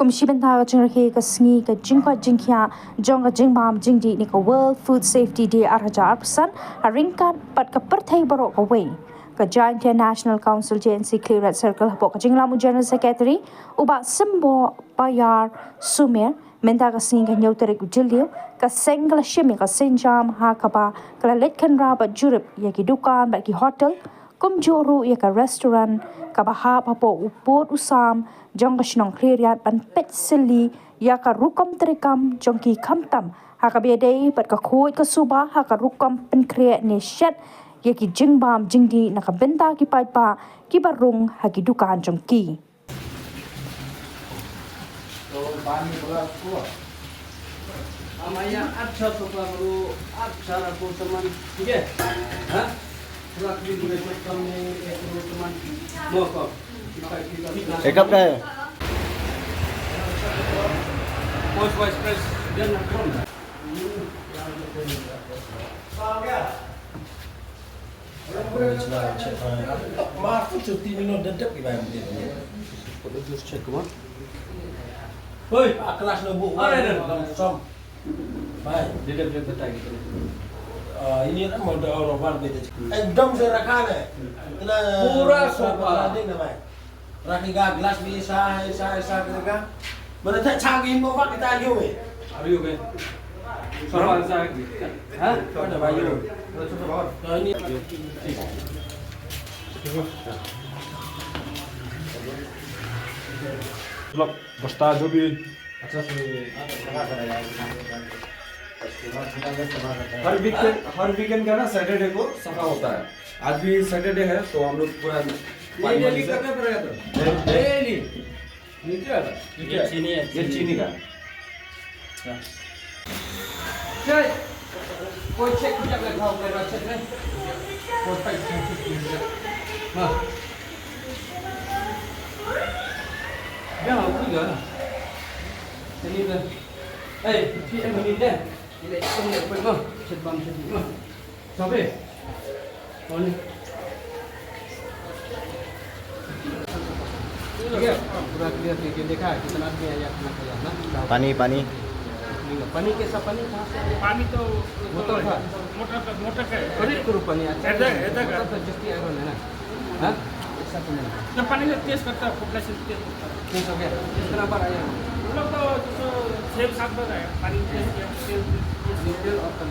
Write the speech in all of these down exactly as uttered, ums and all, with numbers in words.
Kum shi bynta ka jingrakhe ka sngi ka jingkoit jingkhiah jong ka jingbam jingdih ne ka World Food Safety Day ar hajar arphew san ha ryngkat bad ka pyrthei baroh kawei, ka Jaintia National Council, J N C, Khliehriat Circle, hapoh ka jinglam u General Secretary, u Bah Symboh Bayar Sumer, mynta ka sngi ka hynñiew tarik u Jylliew, ka seng ka la shim ïa ka sienjam ha kaba ka la leit khynra bad jurip ïa ki dukan bad ki hotel, kumjuh ruh ïa ka restaurant kaba hap hapoh u pud u sam jong ka shnong Khliehriat ban peit sylli ïa ka rukom treikam jong ki, khamtam ha kaba ïadei bad ka khuid ka suba ha ka rukom pynkhreh ne shet ïa ki jingbam jingdih na ka bynta ki paidbah kiba rung ha ki dukan jong ki. तो पानी बड़ा हुआ। हम यहाँ अच्छा सुपा करो, अच्छा रखो सामान, ठीक है? हाँ? थोड़ा भी बुरे मत कम नहीं, एक करो सामान। नो कम। एक कप का है? Voice, voice, press. Then कम। Maaf tu cuti ni lo dedep di bayar dia. Just check, come on. Hoi, a class lo bu. Are, are. Som. Bhai. Dedep, dedep, betai gitu. Ah, ini kan mau dah orang bar beda. Ekdom se rakha ne. Pura sopa. Ding na bhai. Rakhi ka glass bi sa, sa, sa ka. Mana tak chagi mo ba kita ayo eh. Ayo eh. Sama sa. Ha? Ada bayu. Ini. मतलब बस्ता जो भी अच्छा से हर वीकेंड, हर वीकेंड का ना सैटरडे को सफा होता है। आज भी सैटरडे है तो हम लोग पूरा ये डेली करना पड़ेगा तो। डेली। ये क्या है? ये चीनी है, ये चीनी का। चल, कोई चेक किया कर खाओ, मेरा चेक नहीं। कोई पैसा नहीं किया। हाँ। क्या हो, कोई गया? चलिए, ए, फिर हम नहीं दे। ये ले, तुम ले, कोई नो, चेक बम, चेक बम। सबे? ठीक है, पूरा क्लियर करके देखा है, कितना आदमी आया, कितना गया ना? पानी, पानी। पानी कैसा पानी? कहाँ से? पानी तो बोतल था? मोटर का, मोटर का है। खरीद करो पानी, अच्छा है। मोटर तो जस्ती आयरन है ना? हाँ? ऐसा तो नहीं। ना, पानी का टेस्ट करता है, पोपलेशन टेस्ट करता है। ठीक हो गया? कितना बार आया? हम लोग तो जैसे छः सात बार आया, पानी टेस्ट किया, तेल, तेल और तेल।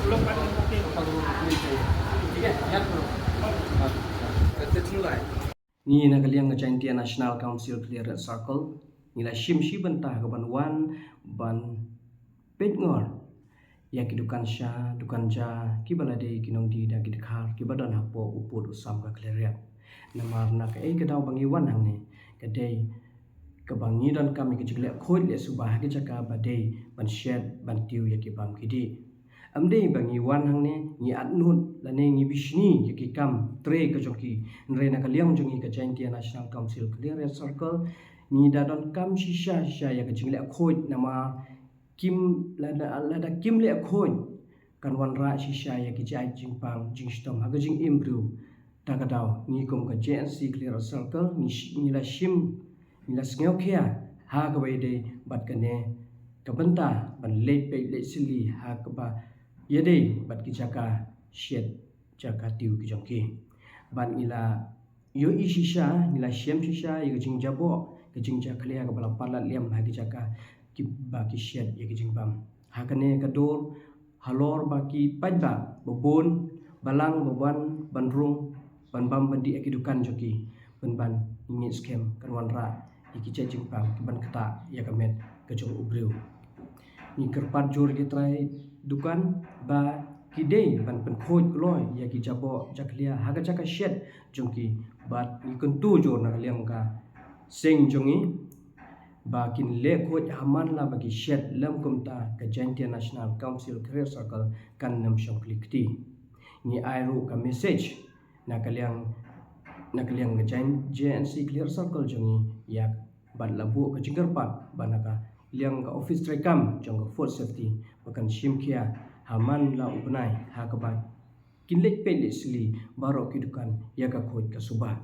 हम लोग पानी ओके। ठीक है, याद करो। Ngi na ka liang ka Jaintia National Council Khliehriat Circle, ngi la shim shi bynta ka ban wan ban peit ngor ïa ki dukan sha, dukan ja, kiba la dei ki nongdie da ki dkhar, kiba don hapoh u pud u sam ka Khliehriat. Namar na kaei ka daw ba ngi wan hangne, ka dei kaba ngi donkam ïa ka jingleh khuid leh suba ha ki jaka ba dei ban shet ban tiew ïa ki bam ki dih. Ym dei ba ngi wan hangne ngi atnud lane ngi bishni ïa ki kam trei ka jong ki. Hynrei na ka liang jong ngi ka Jaintia National Council Khliehriat Circle, ngi da donkam shisha shisha ïa ka jingleh khuid, namar kim lada, lada kim leh khuid kan wanrah shisha ïa ki jait jingpang jingshitom ha ka jingim briew. Ta ka daw ngi kum ka J N C Khliehriat Circle ngi shi-, ngi la shim, ngi la sngewkhia ha kaba ïadei bad kane ka bynta ban leit peit leit sylli ha kaba ïadei bad ki jaka shet jaka tiew ki jong ki. Bad ngi la ïohi shisha, ngi la shem shisha ïa ka jingjaboh, ka jingjakhlia kaba la palat liam ha ki jaka kiba ki shet ïa ki jingbam. Ha kane ka dur halor ba ki paidbah ba bun ba lang ba wan ban rung ban bam ban dih ha ki dukan jong ki, pynban ngi ngeit skhem kan wanrah ïa ki jait jingpang ki ban ktah ïa ka met ka jong u briew. Ngi kyrpad jur ïa ki trai dukan ba ki dei ban pynkhuid kloi ïa ki jaboh jakhlia ha ka jaka shet jong ki, bad ngi kyntu jur na ka liang ka seng jong ngi ba kin leh khuid ha man la ba ki shet, lym kumta ka Jaintia National Council Khliehriat Circle kan nym shong khlieh kti. Ngi ai ruh ka message na ka liang, na ka liang ka J N C Khliehriat Circle jong ngi ïa bad la buh ka jingkyrpad ba na ka liang ka office treikam jong ka food safety ba kan shim khia ha man la u bnai ha kaba kin leit peit leit sylli baroh ki dukan ïa ka khuid ka suba.